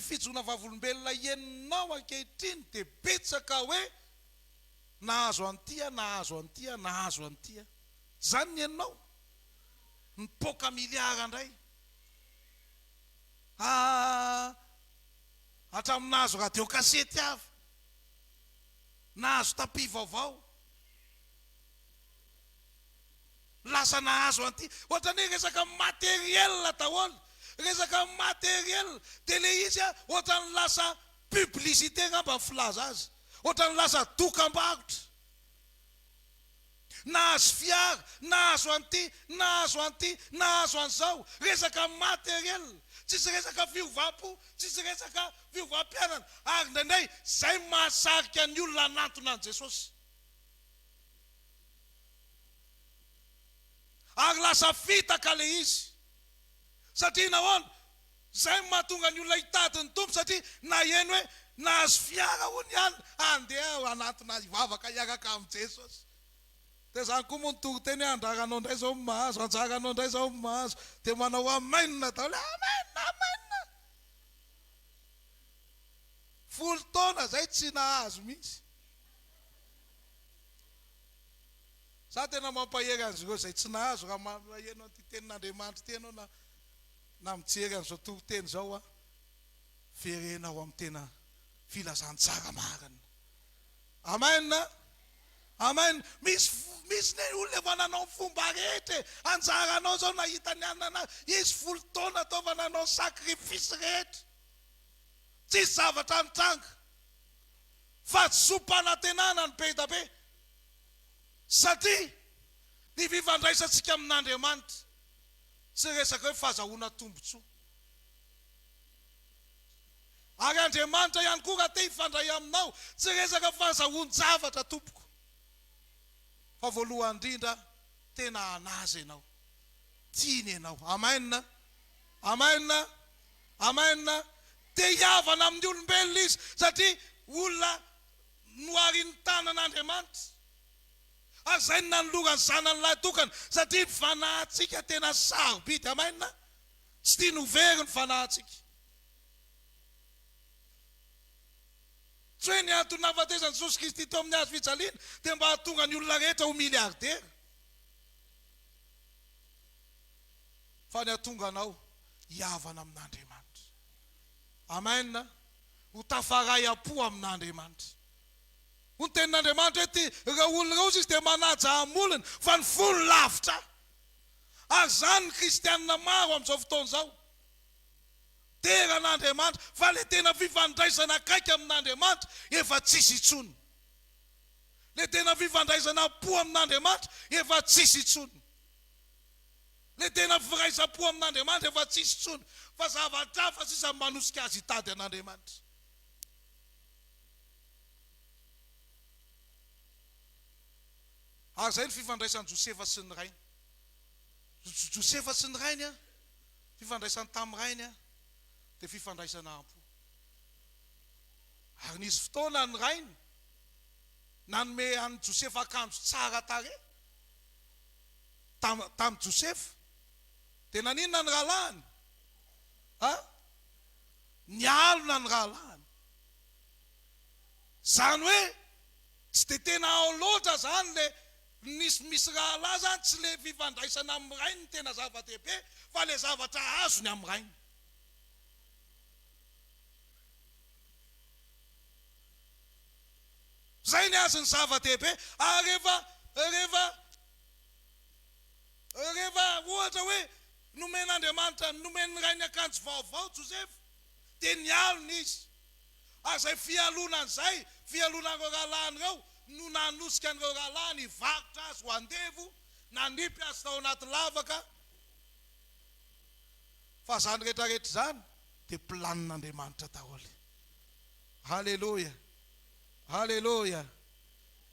Ny fijoroana vavolombelona henonao ankehitriny dia betsaka hoe nahazo an'ity aho, nahazo an'ity aho, nahazo an'ity aho. Izany ny henonao? Mipoaka miliara indray. Aa hatramin'ny nahazo radio kasety avy. Nahazo tapis vaovao. Lasa nahazo an'ity. Ohatran'ny hoe resaka matériel daholo. Resaka matériel. Dia ilay izy an, ohatran'ny lasa publicité angamba ny filaza azy. Ohatran'ny lasa dokam-barotra. Nahazo fiara, nahazo an'ity, nahazo an'ity, nahazo an'izao. Resaka matériel. Tsisy resaka fiovam-po, tsisy resaka fiovam-piainana. Ary indraindray izay mahasarika ny olona hanantona an'i Jesosy. Ary lasa fitaka ilay izy. Satria nahoana? Izay no mahatonga ny olona hitady ny Tompo satria naheno hoe nahazo fiara hono i anona, handeha aho hanantona hivavaka hiaraka amin'i Jesosy. Dia izany koa moa ny toriteny hoe andraranao indray izao ny mahazo, anjaranao indray izao ny mahazo. Dia manao amen daholo, amen, amen. Folo taona izay tsy nahazo mihitsy. Za tena mampahery an'zireo izay tsy nahazo raha maheno an'ity tenin'Andriamanitra ity ianao na na mijery an'izao toriteny izao a, verena ao amin'ny tena filazantsara marina. Amen a! Amen! Misy misy ny olona efa nanao ny fomba rehetra e! Anjaranao izao nahita ny anana anazy, izy folo taona tao fa nanao sacrifice rehetra. Tsisy zavatra nitranga. Fahadisoam-panantenana no be da be satria ny fifandraisantsika amin'Andriamanitra tsy resaka hoe fahazahoana tombontsoa. Ary Andriamanitra ihany koa raha te hifandray aminao tsy resaka fahazahoan-javatra tompoko fa voalohany indrindra tena an'Azy ianao. Tiany ianao. Amen. Amen. Amen. Te hihavana amin'ny olombelona izy satria olona noharin'ny tanan'Andriamanitra. Ary izay no nanolorany zanany lahy tokana satria ny fanahintsika tena sarobidy. Amen. Tsy tiany ho very ny fanahintsika. Tsy hoe ny antony nahafatesan'i Jesosy Kristy teo amin'ny hazo fijaliana dia mba hahatonga ny olona rehetra ho miliaridera. Fa ny hahatonga anao hihavana amin'Andriamanitra. Amen. Ho tafaray am-po amin'Andriamanitra. Hoy ny tenin'Andriamanitra hoe, Ty, ireo olona ireo ozy izy dia manaja amolony, fa ny fony lavitra ahy. Ary izany ny kristianina maro amin'izao fotoana izao. Dera an'Andriamanitra, fa ilay tena fifandraisana akaiky amin'Andriamanitra efa tsisy intsony. Ilay tena fifandraisana am-po amin'Andriamanitra efa tsisy intsony. Ilay tena firaisam-po amin'Andriamanitra efa tsisy intsony, fa zavatra hafa sisa no manosika azy hitady an'Andriamanitra. Ary izay ny fifandraisan'i Josefa sy ny rainy. Josefa sy ny rainy, fifandraisany tamin'ny rainy dia fifandraisana am-po. Ary nisy fotoana ny rainy nanome an'i Josefa akanjo tsara tarehy. Tam, tamin'i Josefa. Dia naninona ny rahalahiny? Ha? Nialona ny rahalahiny. Izany hoe, tsy dia tena ao loatra izany ilay nisy misy rahalahy izany, tsy ilay fifandraisana amin'ny rainy no tena zava-dehibe, fa ilay zavatra azony amin'ny rainy. Izay ny azy ny zava-dehibe. Ary rehefa, rehefa. Rehefa ohatra hoe nomen'Andriamanitra, nomen'ny rainy akanjo vaovao Josefa, dia nialona izy. Ary izay fialonana izay, fialonan'ireo rahalahiny ireo, no nanosika an'ireo rahalahiny hivarotra azy ho andevo, nanipy azy tao anaty lavaka. Fa izany rehetra rehetra izany dia planin'Andriamanitra daholo. Haleloia! Haleloia!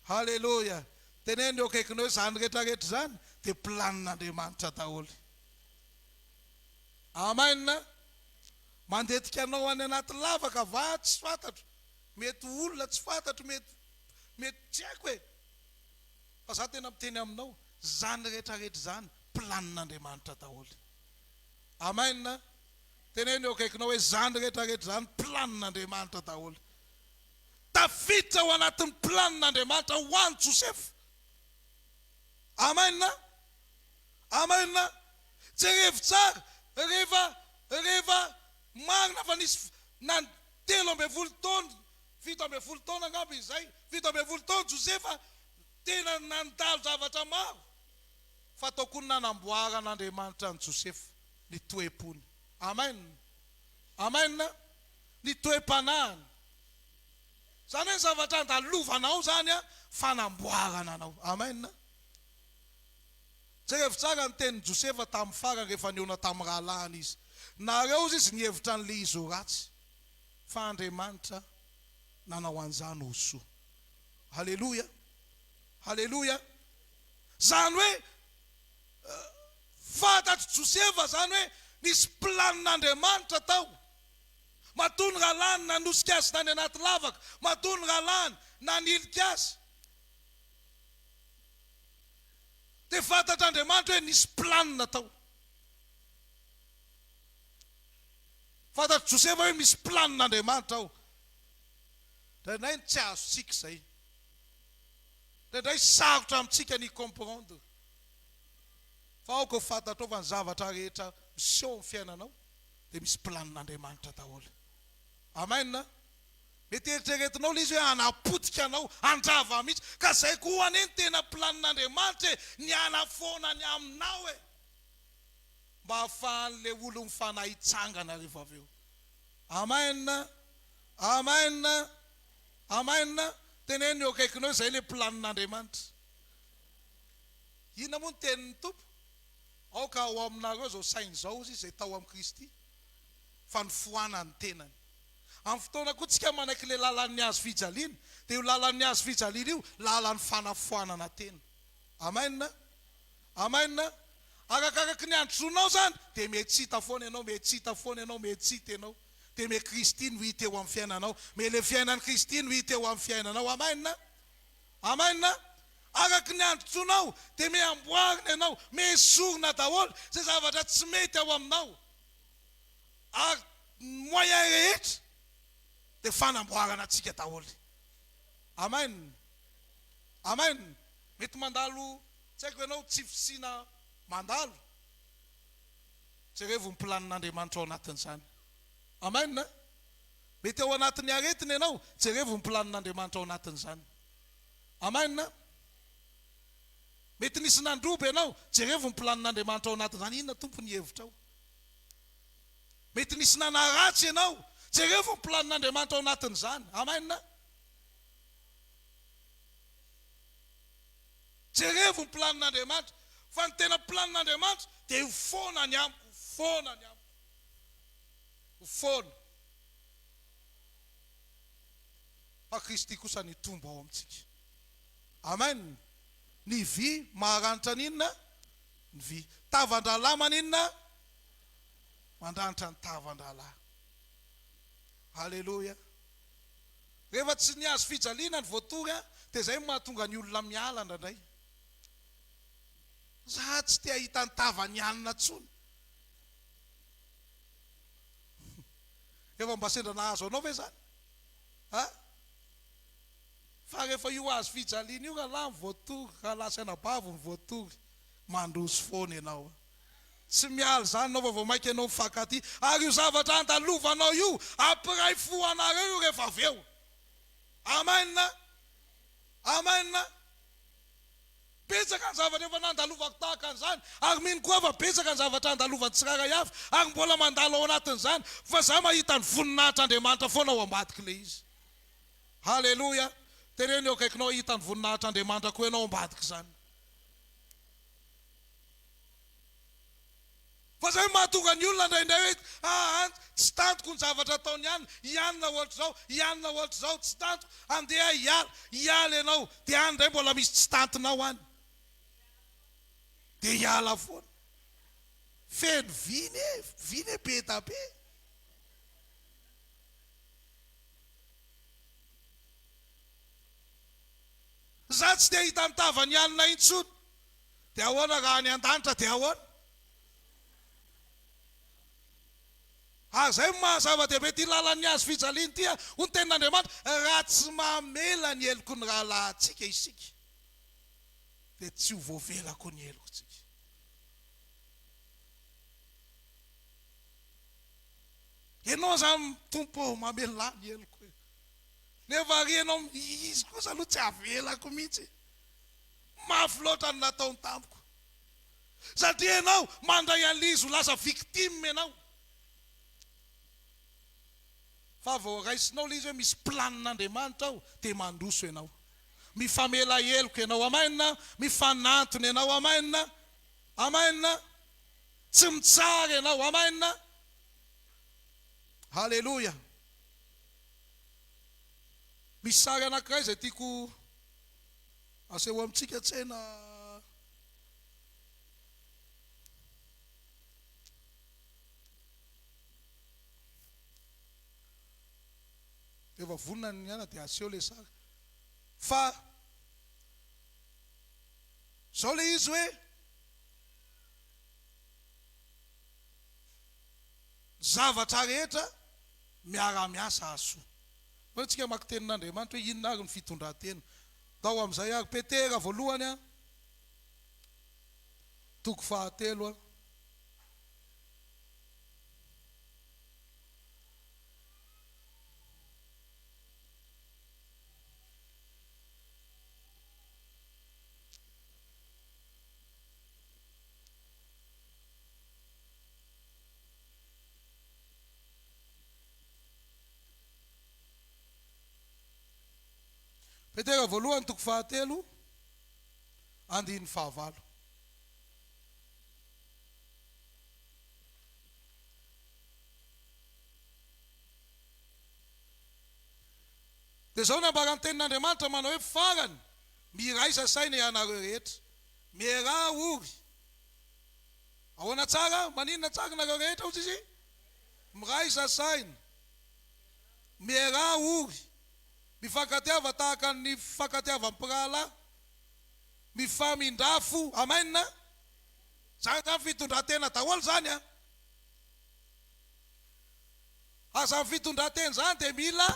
Haleloia! Teneno eo akaikinao hoe izany rehetra rehetra izany dia planin'Andriamanitra daholo. Amen! Mandetika anao any anaty lavaka va tsy fantatro, mety ho olona tsy fantatro, mety mety tsy haiko e! Fa za tena miteny aminao, izany rehetra rehetra izany planin'Andriamanitra daholo. Amen! Teneno eo akaikinao hoe izany rehetra rehetra izany planin'Andriamanitra daholo. Tafiditra ao anatin'ny planin'Andriamanitra ho an'i Josefa. Amen. Amen. Jerevo tsara rehefa rehefa marina fa nisy na 13 taona, 17 taona angamba izay, 17 taona Josefa tena nandalo zavatra maro. Fa tao koa ny nanamboaran'Andriamanitra an'i Josefa, ny toe-pony. Amen. Amen. Ny toe-panahiny. Izany hoe ny zavatra andalovanao izany an, fanamboarana anao. Amen. Jerevo tsara ny tenin'i Josefa tamin'ny farany rehefa nihaona tamin'ny rahalahiny izy. Nareo hozy izy nihevitra an'ilay izy ho ratsy, fa Andriamanitra nanao an'izany ho soa. Haleloia. Haleloia. Izany hoe fantatr'i Josefa izany hoe nisy planin'Andriamanitra tao. Matoa ny rahalahiny nanosika azy tany anaty lavaka, matoa ny rahalahiny nanilika azy, dia fantatr'Andriamanitra hoe nisy planina tao. Fantatr'i Josefa hoe misy planin'Andriamanitra ao. Indraindray ny tsy azontsika izay. Indraindray sarotra amintsika ny hi-comprendre. Fa aoka ho fantatrao fa ny zavatra rehetra miseho amin'ny fiainanao dia misy planin'Andriamanitra daholo. Amen. Mety eritreretinao ilay izy hoe hanapotika anao, handrava mihitsy. Ka izay koa anie ny tena planin'Andriamanitra e, ny hanafoana ny aminao e. Mba hahafahan'ilay olon'ny fanahy hitsangana rehefa avy eo. Amen. Amen. Amen. Teneno eo akaikinao izay ilay planin'Andriamanitra. Inona moa ny tenin'ny Tompo? Aoka ho ao aminareo izao saina izao, hozy izy, izay tao amin'i Kristy, fa nifohana ny tenany. Amin'ny fotoana koa tsika manaiky ilay lalan'ny hazo fijaliana, dia io lalan'ny hazo fijaliana io, lalan'ny fanafoanana tena. Amen. Amen. Arakaraky ny androsoanao izany, dia miha-tsy hita foana ianao, miha-tsy hita foana ianao, miha-tsy hita ianao. Dia miha Kristy no hita eo amin'ny fiainanao. Miha ilay fiainan'i Kristy no hita eo amin'ny fiainanao. Amen. Amen. Araky ny androtsonao dia me amboarina ianao, me esorina daholo izay zavatra tsy mety ao aminao. Ary ny moyen rehetra dia fanamboarana antsika daholo. Amen. Amen. Mety mandalo tsy haiko ianao tsy fisiana mandalo. Jerevo ny planin'Andriamanitra ao anatin'izany. Amen. Mety ao anatin'ny aretina ianao, jerevo ny planin'Andriamanitra ao anatin'izany. Amen. Mety nisy nandroba ianao, jerevo ny planin'Andriamanitra ao anatin'izany, inona Tompo ny hevitrao? Mety nisy nanaratsy ianao, jerevo ny planin'Andriamanitra ao anatin'izany. Amen. Jerevo ny planin'Andriamanitra, fa ny tena planin'Andriamanitra dia ho foana ny amiko, ho foana ny amiko. Ho foana. Fa Kristy kosa nitombo ao amintsika. Amen. Ny vy maharanitra ny inona? Ny vy. Tavan-drahalahy maninona? Mandranitra ny tavan-drahalahy. Aleloia. Rehefa tsy ny hazo fijaliana no voatory dia izay no mahatonga ny olona miala indraindray. Za tsy te hahita ny tavan'i anona intsony. Efa mba sendra nahazo anao ve izany? A? Fa rehefa io hazo fijaliana io rahalahy no voatory, rahalahy sy anabavy no voatory, mandroso foana ianao. Tsy miala izany ianao fa vao mainka ianao mifankatia. Ary io zavatra andalovanao io, hampiray fo anareo io rehefa avy eo. Amen! Amen! Betsaka ny zavatra efa nandalovako tahaka an'izany, ary mino koa aho fa betsaka ny zavatra andalovan'ny tsirairay avy, ary mbola mandalo ao anatin'izany, fa za mahita ny voninahitr'Andriamanitra foana ao ambadik'ilay izy. Haleloia! Teneno eo akaikinao hahita ny voninahitr'Andriamanitra koa ianao ao ambadik'izany. Fa zay no mahatonga ny olona indraindray hoe aa tsy tantiko ny zavatra ataony ihany, hianina ohatr'izao, hianina ohatr'izao, tsy tantiko, andeha hiala, hiala ianao, dia any indray mbola misy tsy tantinao any. Dia hiala foana. Feno vy ne, vy ne be da be. Za tsy te hahita ny tavan'i anona intsony. Dia ahoana raha any an-danitra dia ahoana? Ary izay no maha zava-dehibe ity lalan'ny hazo fijaliana ity, hoy ny Tenin'Andriamanitra, raha tsy mamela ny heloky ny rahalahintsika isika, dia tsy ho voavela koa ny helokintsika. Ianao izany Tompo ô, mamelà ny heloko e. Nefa ary ianao, izy kosa aloha tsy avelako mihitsy. Mafy loatra ny nataony tamiko. Satria ianao mandray an'ilay izy ho lasa victime ianao. Fa vao raisinao ilay izy hoe misy planin'Andriamanitra ao dia mandroso ianao. Mifamela heloka ianao. Amen. Mifanantona ianao. Amen. Amen. Tsy mitsara ianao. Amen. Haleloia. Misy sary anankiray izay tiako aseho amintsika tsena. Rehefa vonona ny ana dia aseho ilay sary. Fa izao ilay izy hoe zavatra rehetra miara-miasa hahasoa. Aleo tsika hamaky tenin'Andriamanitra hoe inona ary ny fitondran-tena. Tao amin'izay ary Petera voalohany a. Toko fahatelo a. Petera voalohany toko fahatelo andininy fahavalo. Dia izao no ambaran'ny tenin'Andriamanitra manao hoe, Farany, miraisa saina ianareo rehetra. Mieraha ory. Ahoana tsara? Maninona tsara nareo rehetra hozy izy? Miraisa saina. Mieraha ory. Mifankatiava tahaka ny fifankatiavan'ny mpirahalahy. Mifamindrà fo. Amen! Zany zany fitondran-tena daholo zany an! Ary zany fitondran-tena zany dia mila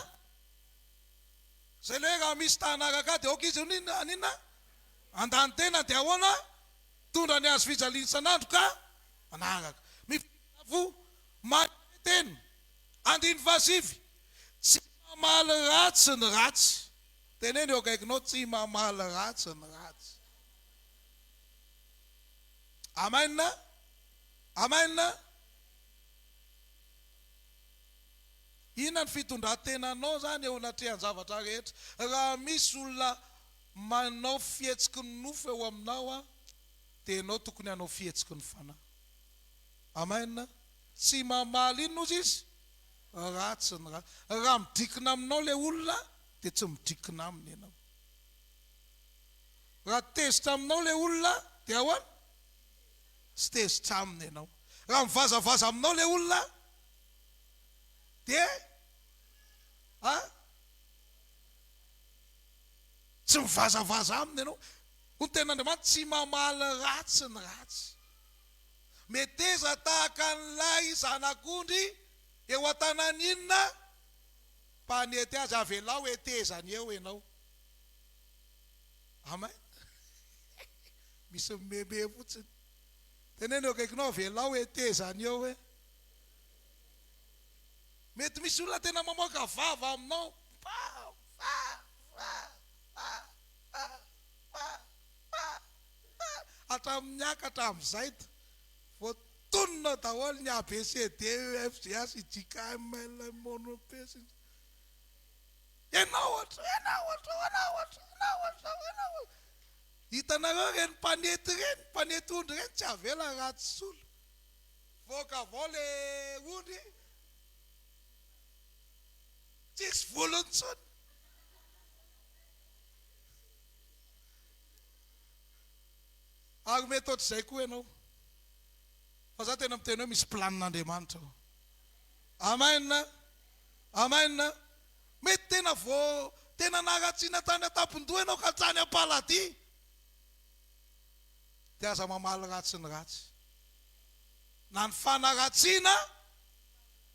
zay le hoe raha misy ta hanaraka ahy dia aoka izy haninona? Handany tena dia ahoana? Mitondra ny hazo fijaliana isan'andro ka manaraka. Mifamindrà fo. Manome tena. Andininy fahasivy, Tsy mamaly ratsy ny ratsy. Teneno eo akaikinao, tsy mamaly ratsy ny ratsy. Amen! Amen! Inona ny fitondran-tenanao izany eo anatrehan-javatra rehetra? Raha misy olona manao fihetsiky ny nofo eo aminao, dia ianao tokony hanao fihetsiky ny fanahy. Amen! Tsy mamaly inona ozy izy? Ratsy ny ratsy. Raha midrikina aminao ilay olona dia tsy midrikina aminy ianao. Raha tezitra aminao ilay olona dia ahoana? Tsy tezitra aminy ianao. Raha mivazavaza aminao ilay olona dia a tsy mivazavaza aminy ianao. Hoy ny tenin'Andriamanitra, tsy mamaly ratsy ny ratsy. Meteza tahaka an'ilay zanak'ondry eo an-tanàn'ny inona? Mpanety azy, avelao hetezany eo ianao. Amen. Misy mimeme fotsiny. Teneno eo akaikinao, avelao hetezany eo hoe. Mety misy olona tena mamoaka vava aminao. Fa, fa, fa, fa, fa, fa, fa. Hatramin'ny niaka hatramin'izay d voatonona daholo ny A B C D E F G H I J K M L M O N P sy ny sisa Ianao ohatr'izao, ianao ohatr'izao, ianao ohatr'izao, ianao ohatr'izao, ianao ohatr'izao. Hitanareo ireny mpanety ireny, mpanety ondry ireny tsy avela raha tsy solo. Voaka avy ao le ondry, tsisy volony intsony. Ary mety ohatr'izay koa ianao. Fa za tena miteny hoe misy planin'Andriamanitra ao. Amen. Amen. Mety tena vao tena naratsiana tany an-tampon-doha ianao ka hatrany am-paladia. Dia aza mamaly ratsy ny ratsy. Na ny fanaratsiana,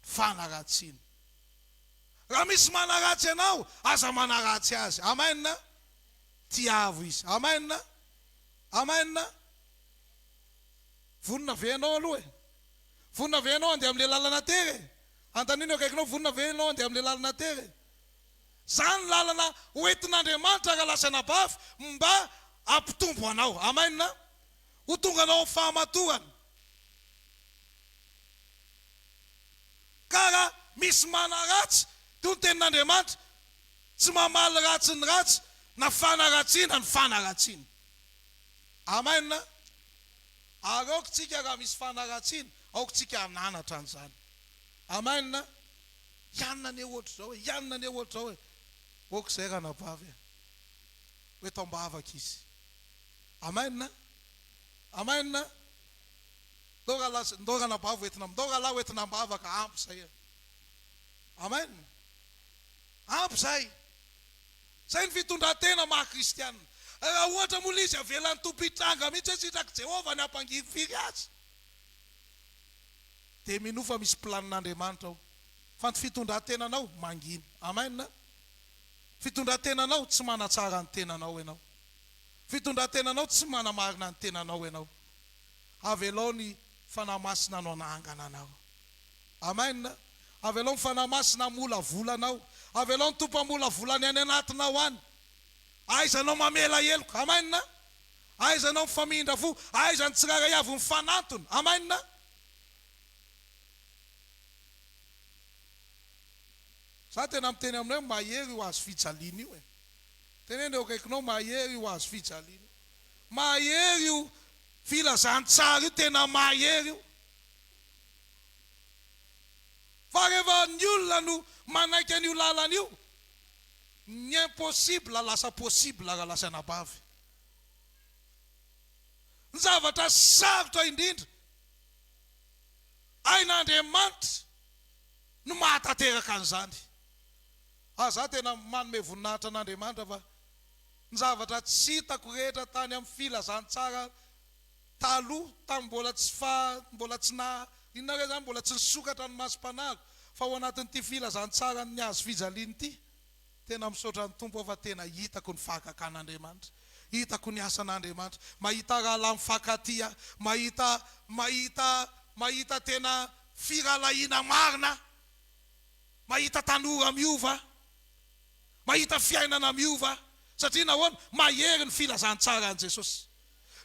ny Fanaratsiana. Raha misy manaratsy anao, aza manaratsy azy. Amen. Tiavo izy. Amen. Amen. Vonona ve ianao aloha e? Vonona ve ianao handeha amin'ilay lalana tery e? Antanino eo akaikinao, vonona ve ianao handeha amin'ilay lalana tery e? Izany lalana hoentin'Andriamanitra rahalahy sy anabavy mba hampitombo anao. Amen. Ho tonga anao amin'ny fahamatorana. Ka raha misy manaratsy, toy ny tenin'Andriamanitra, tsy mamaly ratsy ny ratsy, na fanaratsiana ny fanaratsiana. Amen. Ary aoka tsika raha misy fanaratsiana, aoka tsika hananatra an'izany. Amen. Ianona anie ohatr'izao e, ianona anie ohatr'izao e. Aoka izay ranabavy e. Ho eto am-bavaka izy. Amen. Amen. Ndao rahalahy, ndao ranabavy ho entina, ndao rahalahy ho entina am-bavaka, ampy izay e. Amen. Ampy izay. Izay ny fitondran-tena maha kristiana. Raha ohatra moa ilay izy avelan'ny Tompo hitranga mihitsy hoe sitrak'i Jehovah ny hampangirifiry azy, dia minoa fa misy planin'Andriamanitra ao. Fa ny fitondran-tenanao mangina. Amen. Fitondran-tenanao tsy manatsara ny tenanao ianao. Fitondran-tenanao tsy manamarina ny tenanao ianao. Avelao ny Fanahy Masina no hanangana anao. Amen. Avelao ny Fanahy Masina hamolavola anao. Avelao ny Tompo hamolavola ny any anatinao any. Aiza anao mamela heloka. Amen. Aiza anao mifamindra fo. Aiza ny tsirairay avy mifanantona. Amen. Za tena miteny aminao hoe mahery io hazo fijaliana io e. Teneno eo akaikinao mahery io hazo fijaliana io. Mahery io filazantsara io, tena mahery io. Fa rehefa ny olona no manaiky an'io lalana io, ny impossible lasa possible rahalahy sy anabavy. Ny zavatra sarotra indrindra hain'Andriamanitra no mahatanteraka an'izany. Ary za tena manome voninahitra an'Andriamanitra fa ny zavatra tsy hitako rehetra tany amin'ny filazantsara taloha tamin'ny mbola tsy fa mbola tsy na inona re zany mbola tsy nisokatra ny masom-panahiko fa ao anatin'ity filazantsaran'ny hazo fijaliana ity tena misaotra ny Tompo aho fa tena hitako ny fahagagan'Andriamanitra hitako ny asan'Andriamanitra mahita rahalahy mifankatia aho mahita mahita mahita tena firahalahiana marina aho mahita tanora miova aho mahita fiainana miova aho satria nahoana mahery ny filazantsaran'i Jesosy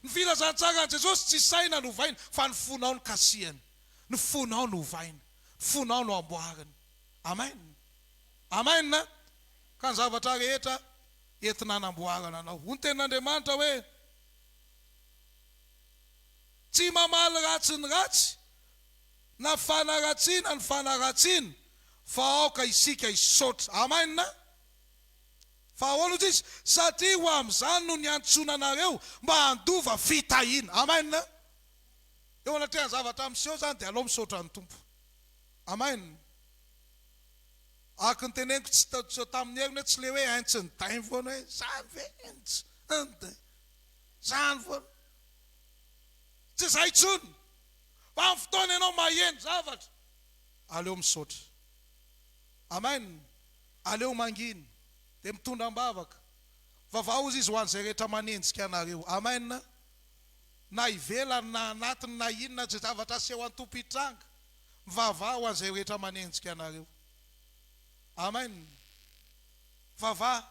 Ny filazantsaran'i Jesosy tsy saina no ovaina fa ny fonao no kasihany, ny fonao no ovaina, ny fonao no amboariny. Amen. Amen. Ka ny zavatra rehetra entina hanamboarana anao. Hoy ny tenin'Andriamanitra hoe, Tsy mamaly ratsy ny ratsy, na fanaratsiana ny fanaratsiana, fa aoka isika hisaotra. Amen. Fa ahoana hozy izy? Satria ho amin'izany no niantsoana anareo mba handova fitahiana. Amen! Eo anatrehan'ny zavatra miseho izany dia aleo misaotra ny Tompo. Amen! Araka ny teneniko tsy tsy tamin'ny heriny hoe tsy le hoe intsy ny dain foana hoe zany ve intsy ny dain zany foana. Tsy izay intsony. Fa amin'ny fotoana ianao maheno zavatra, aleo misaotra. Amen! Aleo mangina, dia mitondra am-bavaka. Vavaha hozy izy ho an'izay rehetra manenjika anareo. Amen. Na ivelany na anatiny na inona izay zavatra aseho an-tompo hitranga, mivavaha ho an'izay rehetra manenjika anareo. Amen. Mivavaha,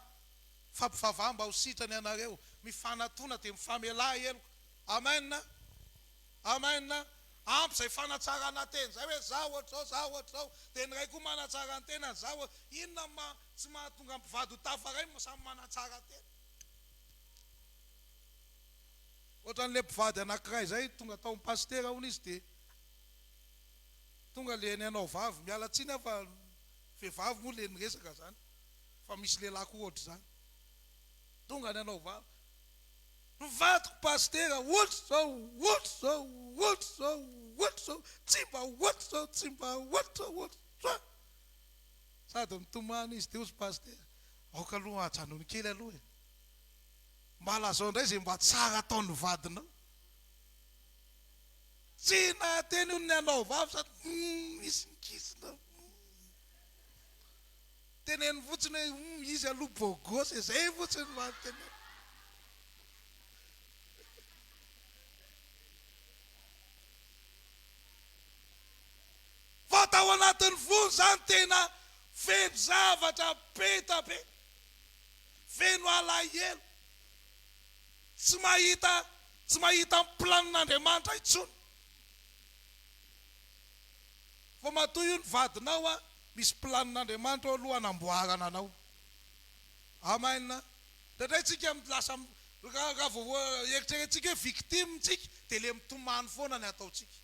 fampivavaha mba ho sitrany ianareo. Mifanatona dia mifamelà heloka. Amen. Amen. Ampy izay fanatsarana tena izay hoe za ohatr'izao, za ohatr'izao, dia ny iray koa manatsara ny tenany, za oha, inona no maha tsy mahatonga ny mpivady ho tafaray no samy manatsara tena. Ohatran'ilay mpivady anankiray izay tonga tao amin'ny pasitera hono izy dia tonga ilay ny anao vavy, miala tsiny aho fa vehivavy moa ilay niresaka izany fa misy lehilahy koa ohatr'izany, tonga ny anao vavy, Ny vadiko pasitera ohatr'izao, ohatr'izao, ohatr'izao, ohatr'izao, tsy mba ohatr'izao, tsy mba ohatr'izao, ohatr'izao. Sady mitomany izy dia hozy pasitera, aoka aloha ajanony kely aloha e. Mba lazao indray izay mba tsara ataon'ny vadinao. Tsy nahateny hono ny anao vavy sady humm misy nikisina humm. Teneno fotsiny hoe humm izy aloha beau gosse e, zay fotsiny no azo tenenina. Fa tao anatin'ny fony izany tena feno zavatra be da be, feno alahelo, tsy mahita tsy mahita ny planin'Andriamanitra intsony. Fa matoa io ny vadinao an, misy planin'Andriamanitra ao aloha hanamboarana anao. Amen. Indraindray tsika lasa raha vao eritreretintsika hoe victime tsika dia le mitomany foana ny ataontsika.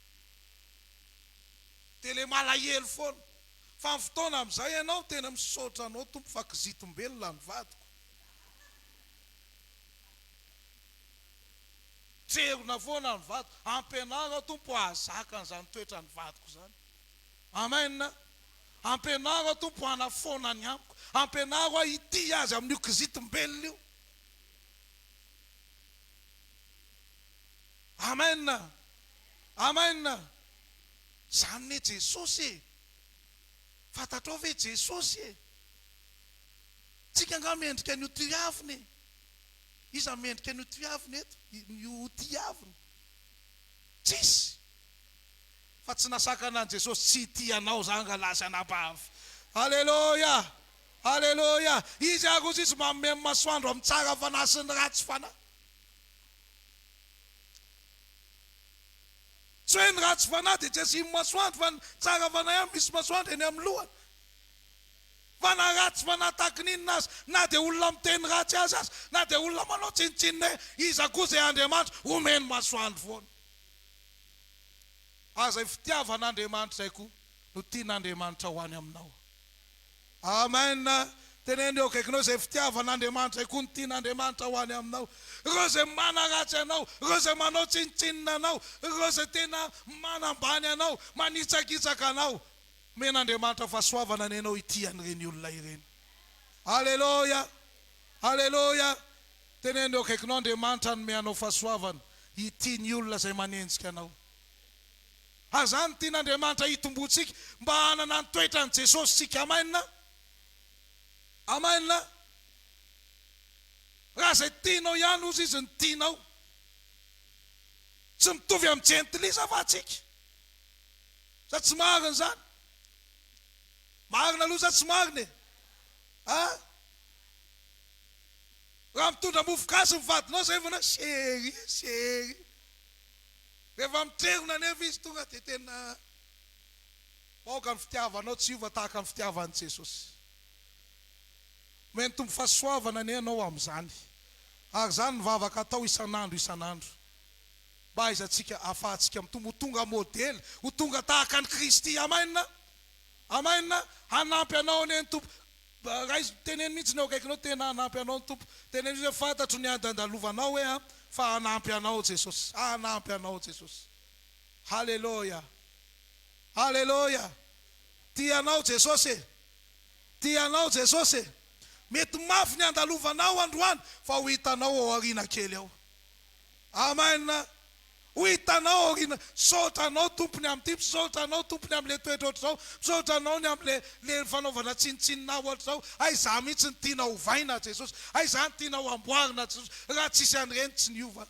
Dia le malahelo foana. Fa ny fotoana amin'izay ianao tena misaotra anao Tompo fa kizitim-belona ny vadiko. Trerona foana ny vadiko. Ampianaro aho Tompo hahazaka an'izany toetran'ny vadiko izany. Amen. Ampianaro aho Tompo hanafoana ny amiko. Ampianaro aho hitia azy amin'io kizitim-belona io. Amen. Amen. Izany ne Jesosy e. Fantatrao ve Jesosy e? Tsika angaha mendrika ny ho tiavina e? Iza mendrika ny ho tiavina eto? Ny ho tiavina? Tsisy. Fa tsy nasakana an'i Jesosy tsy hitia anao zany rahalahy sy anabavy. Aleloia! Aleloia! Izy ary hozy izy manome ny masoandro amin'ny tsara fanahy sy ny ratsy fanahy. Tsy hoe ny ratsy fanahy dia tsy asiany masoandro fa ny tsara fanahy ihany misy masoandro eny amin'ny lohany. Fa na ratsy fanahy tahaka ny inona aza, na dia olona miteny ratsy azy aza, na dia olona manao tsinontsinona hoe iza koa izay Andriamanitra, omeny masoandro foana. Ary izay fitiavan'Andriamanitra izay koa no tian'Andriamanitra ho any aminao. Amen! Teneno eo akaikinao izay fitiavan'Andriamanitra izay koa no tian'Andriamanitra ho any aminao. Ireo izay manaratsy anao, ireo izay manao tsinontsinona anao, ireo izay tena manambany anao, manitsakitsaka anao, omen'Andriamanitra fahasoavana anie ianao hitia an'ireny olona ireny. Aleloia! Aleloia! Teneno eo akaikinao Andriamanitra hanome anao fahasoavana hitia ny olona izay manenjika anao. Ary izany no tian'Andriamanitra hitomboantsika mba hanana ny toetran'i Jesosy isika. Amen! Amen! Raha izay tianao ihany hozy izy no tianao. Tsy mitovy amin'ny jentilisa va tsika? Sa tsy marina izany? Marina aloha sa tsy marina e? A? Raha mitondra mofo gasy ny vadinao izay vao na chérie, chérie. Rehefa mitrerona anefa izy tonga dia tena aoka ny fitiavanao tsy hiova tahaka ny fitiavan'i Jesosy. Omen'ny Tompo fahasoavana anie ianao amin'izany. Ary izany ny vavaka atao isan'andro isan'andro. Mba hahaizantsika ahafahantsika mitombo ho tonga modely, ho tonga tahaka an'i Kristy. Amen! Amen! Hanampy anao anie ny Tompo. Raiso, teneno mihitsy ny eo akaikinao, tena hanampy anao ny Tompo. Teneno mihitsy hoe fantatro ny ady andalovanao hoe an, fa hanampy anao Jesosy. Hanampy anao Jesosy. Haleloia. Haleloia. Tia anao Jesosy e. Tia anao Jesosy e. Mety mafy ny andalovanao androany fa ho hitanao ao aoriana kely ao. Amen. Ho hitanao aoriana, misaotra anao Tompo ny amin'ity, misaotra anao Tompo ny amin'ilay toetra ohatr'izao, misaotra anao ny amin'ilay le fanaovana tsinontsinona ahy ohatr'izao, hay izaho mihitsy no tianao hovaina Jesosy, hay izaho no tianao hamboarina Jesosy, raha tsisy an'ireny tsy niova.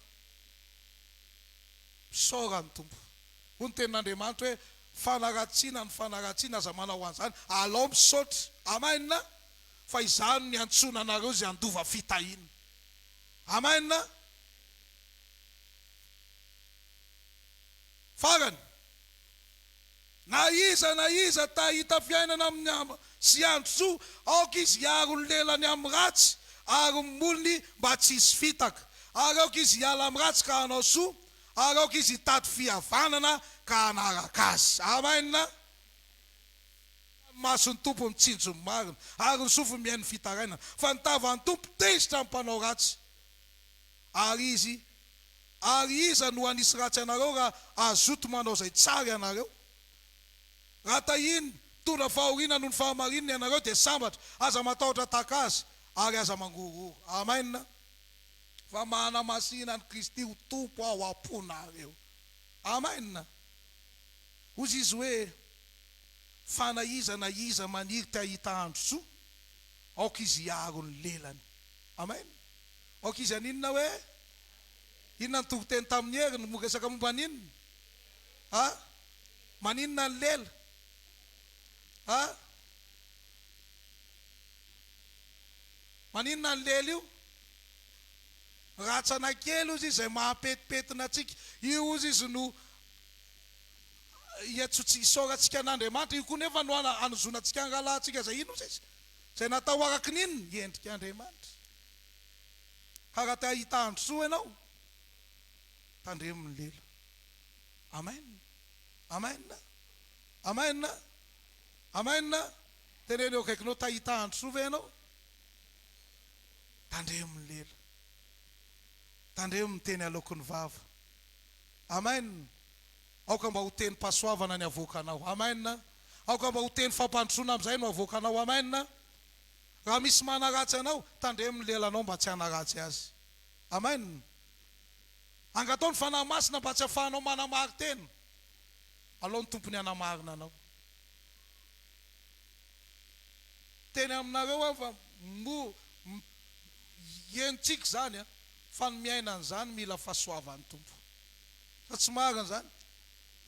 Misaora ny Tompo. Hoy ny tenin'Andriamanitra hoe, fanaratsiana ny fanaratsiana, aza manao an'izany, alao misaotra. Amen. Fa izaho no niantsoana anareo izay handova fitahiana. Amen. Farany, na iza na iza ta hahita fiainana amin'ny sy andro soa, aoka izy hiaro ny lelany amin'ny ratsy ary ny molony mba tsy hisy fitaka. Ary aoka izy hiala amin'ny ratsy ka hanao soa, ary aoka izy hitady fihavanana ka hanaraka azy. Amen! Ny mason'ny Tompo mitsinjo ny marina, ary ny sofiny mihaino ny fitarainana, fa ny tavan'ny Tompo tezitra amin'ny mpanao ratsy. Ary izy, Ary iza no hanisy ratsy anareo raha hazoto manao izay tsara ianareo? Raha tahiny mitondra fahoriana noho ny fahamarinana ianareo dia sambatra, aza matahotra tahaka azy, ary aza mangorohoro. Amen. Fa manamasina an'i Kristy ho Tompo ao am-ponareo. Amen. Hozy izy hoe, Fa na iza na iza maniry te hahita andro soa, aoka izy hiaro ny lelany. Amen. Aoka izy haninona hoe? Inona ny toriteny tamin'i Hery no miresaka momba ny inona? A? Maninona ny lela? A? Maninona ny lela io? Rantsana kely hozy izy izay mahapetipetina antsika. Io hozy izy no iantsotsika, isaorantsika an'Andriamanitra. Io koa nefa no hanozonantsika ny rahalahintsika izay inona hozy izy? Izay natao araka ny inona? Endrik'Andriamanitra. Ka raha te hahita andro soa ianao, tandremo ny lela. Amen. Amen. Amen. Amen. Teneno eo akaikinao, te hahita andro soa ve ianao? Tandremo ny lela. Tandremo ny teny aloaky ny vava. Amen. Aoka mba ho tenim-pahasoavana ny avoakanao. Amen. Aoka mba ho teny fampandrosoana amin'izay no avoakanao. Amen. Raha misy manaratsy anao, tandremo ny lelanao mba tsy hanaratsy azy. Amen. Angatao ny Fanahy Masina mba tsy afahanao manamari-tena. Alao ny Tompony hanamarina anao. Miteny aminareo aho fa mo henontsika izany an, fa ny miaina an'izany mila fahasoavan'ny Tompo. Sa tsy marina izany?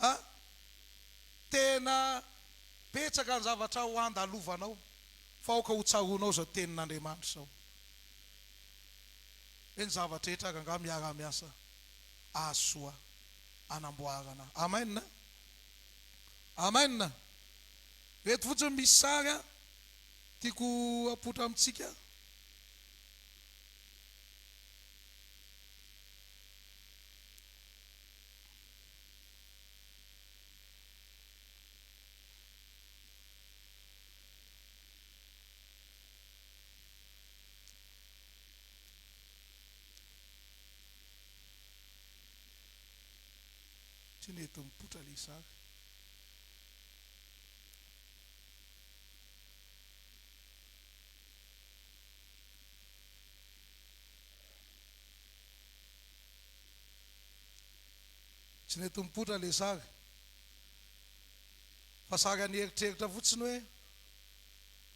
A? Tena betsaka ny zavatra ho andalovanao fa aoka ho tsaroanao izao tenin'Andriamanitra izao. Hoe ny zavatra rehetra ary angaha miara-miasa ahasoa anamboarana. Amen. Amen. Eto fotsiny misy sary an, tiako apoitra amintsika. Tsy nety nipoitra ilay sary. Tsy nety nipoitra ilay sary. Fa sary an'eritreritra fotsiny hoe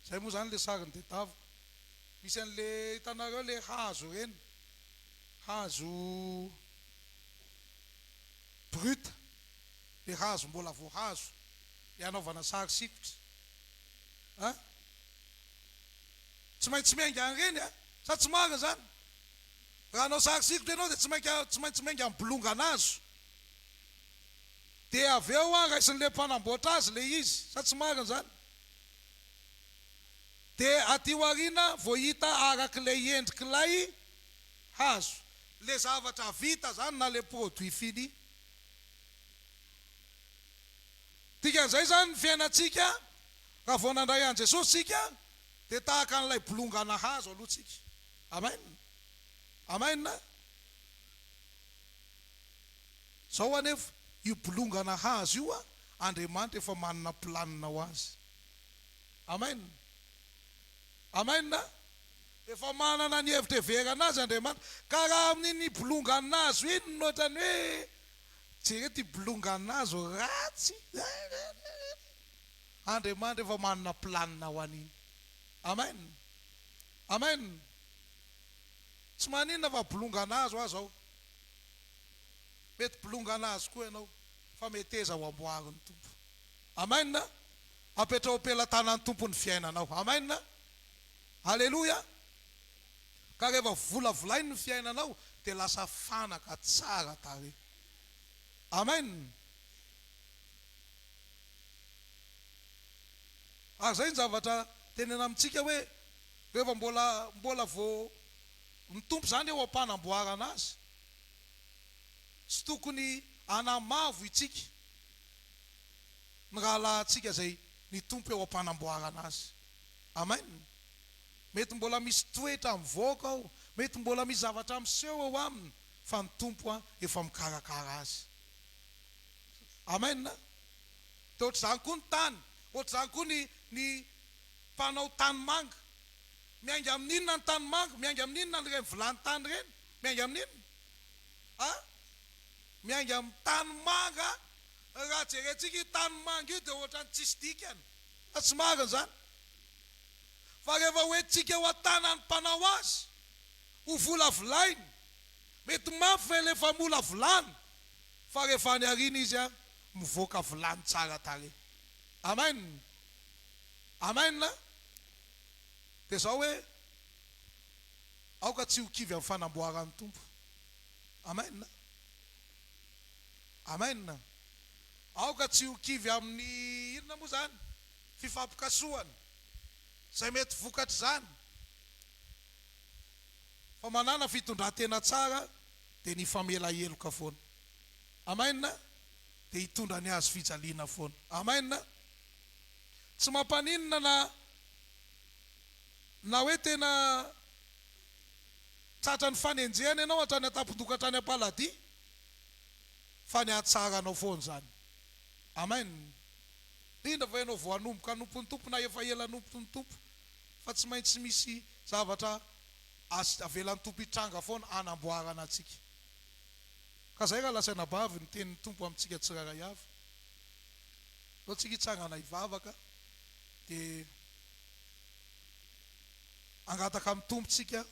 izay moa izany ilay sary nodedaviko. Misy an'ilay hitanareo ilay hazo ireny, hazo brut, ilay hazo mbola vao hazo, ilay anaovana sary sikotra. An? Tsy maintsy miainga an'ireny an? Sa tsy marina izany? Raha hanao sary sikotra ianao dia tsy mainka tsy maintsy miainga amin'ny bolongana hazo. Dia avy eo an, raisin'ilay mpanamboatra azy ilay izy. Sa tsy marina izany? Dia aty aoriana vao hita arak'ilay endrik'ilay hazo. Ilay zavatra vita izany na ilay produit fini. Dikan'izay izany ny fiainantsika raha vao nandray an'i Jesosy isika dia tahaka an'ilay bolongana hazo aloha tsika. Amen. Amen. Izao anefa, io bolongana hazo io Andriamanitra efa manana planina ho azy. Amen. Amen. Efa manana ny hevitra heverana azy Andriamanitra. Ka raha amin'iny bolongana hazo iny no ohatran'ny hoe jereo ity bolongana hazo ratsy. Andriamanitra efa manana planina ho an'iny. Amen. Amen. Tsy maninona fa bolongana hazo aza aho. Mety bolongana hazo koa ianao fa meteza ho amboarin'ny Tompo. Amen. Apetraho am-pelatanan'ny Tompo ny fiainanao. Amen. Aleloia. Ka rehefa volavolainy ny fiainanao dia lasa fanaka tsara tarehy. Amen. Ary izay ny zavatra tenena amintsika hoe rehefa mbola mbola vao ny Tompo izany eo am-panamboarana azy. Tsy tokony hanamavo itsika ny rahalahintsika izay ny Tompo eo am-panamboarana azy. Amen. Mety mbola misy toetra mivoaka ao, mety mbola misy zavatra miseho eo aminy, fa ny Tompo efa mikarakara azy. Amen. Dia ohatr'izany koa ny tany, ohatr'izany koa ny ny mpanao tanimanga. Miainga amin'inona ny tanimanga? Miainga amin'inona ireny vilany tany ireny? Miainga amin'inona? A? Miainga amin'ny tanimanga. Raha jerentsika io tanimanga io dia ohatran'ny tsisy dikany. Fa tsy marina izany. Fa rehefa hoentintsika eo an-tanan'ny mpanao azy, ho volavolainy. Mety mafy ve ilay famolavolana, fa rehefa any aoriana izy mivoaka vilany tsara tarehy. Amen! Amen! Dia izao hoe, aoka tsy ho kivy amin'ny fanamboaran'ny Tompo. Amen! Amen! Aoka tsy ho kivy amin'ny inona moa izany? Fifampikasohana. Izay mety vokatr'izany. Fa manàna fitondran-tena tsara dia ny hifamela heloka foana. Amen! Dia hitondra ny hazo fijaliana foana. Amen! Tsy mampaninona na na hoe tena tratran'ny fanenjehana ianao hatrany an-tampon-doha ka hatrany am-paladia fa ny hahatsara anao foana izany. Amen! Indrindra fa ianao vao hanomboka hanompo ny Tompo na efa ela hanompo ny Tompo fa tsy maintsy misy zavatra avelan'ny Tompo hitranga foana hanamboarana antsika. Ka zay raha lasa anabavy ny tenin'ny Tompo amintsika tsirairay avy. Ndao tsika hitsangana hivavaka dia hangataka amin'ny Tompo tsika.